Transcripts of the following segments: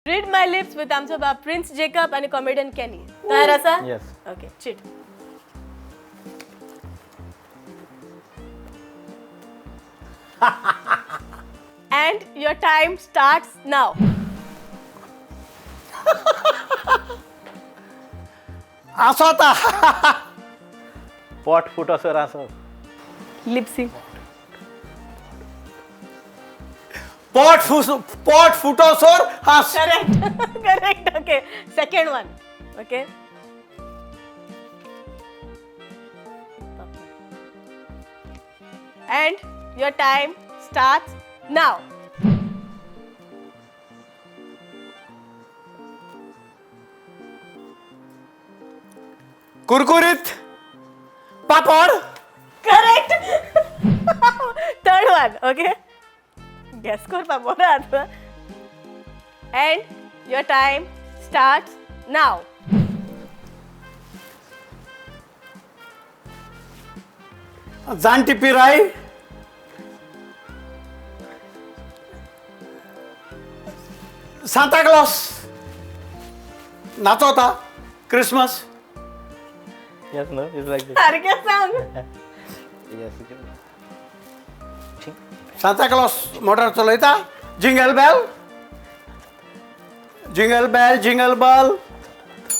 Read my lips with आमचो बाब prince Jacob आणि कॉमेडियन केनी. तयार आसा? Yes. Okay, chit. And your time start now. आसोता. पोट फुटोसर आसत. लिपसिंग. पोट फुस पोट फुटोसर हांस. Correct, correct. Okay, second one. Okay, and your time start now. कुरकुरीत पापड. Correct. Third one. Okay, guess करपा बरो आतां. And your time start now. जाणटी पिराय. सांता Claus नाचोता Christmas. Yes, no, it's like this. सारकें सांग. Yes. Santa Claus motor चलयता. Jingle bell, jingle bell, jingle bell,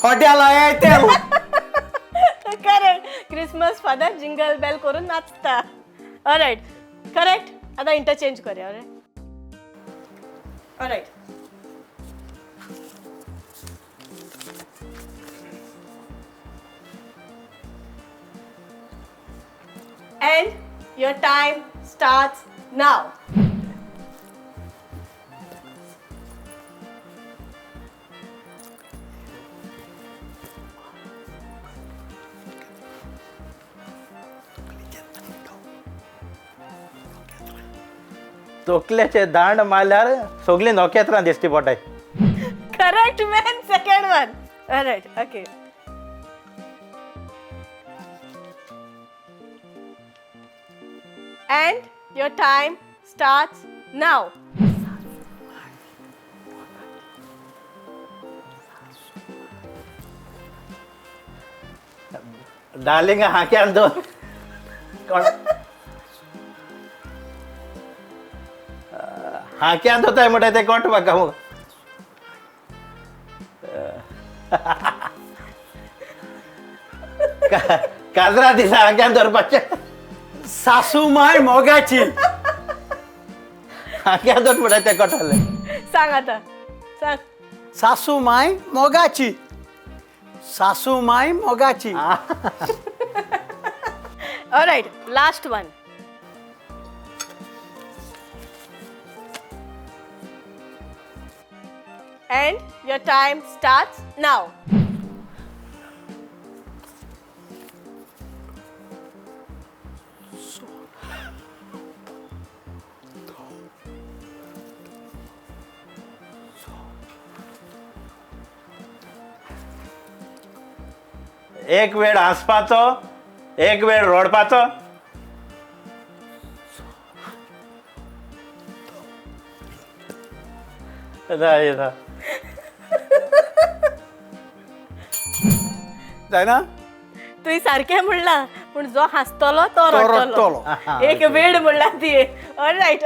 hotel आहे तेल. Correct. Christmas father jingle bell करून नाचता. Alright, correct. आता इंटरचेंज करूया. Alright, alright. And your time start now. तोकल्याचे दांड मारल्यार सगळीं नखेत्रां दिश्टी पडटाय. Correct man, second one. Alright, okay. And your time starts now. Darling हाक्यान दोन कोण हाक्यान दोताय म्हणटा ते कोण म्हाका मुगो. काजरा दिसा हाक्यान दवरपाचें. सासू माय मोगाची. हाक्यान दोन म्हणटा ते कोटाले. सांग आता, सांग. सासू माय मोगाची, सासू माय मोगाची. Alright, last one. And your time starts now. एक वेळ हांसपाचो, एक वेळ रडपाचो. ना, ना. जायना. तुवें सारकें म्हणलां, पूण जो हांसतलो तो तो रडटलो. रडटलो. एक वेळ म्हणला ती. ऑलराइट.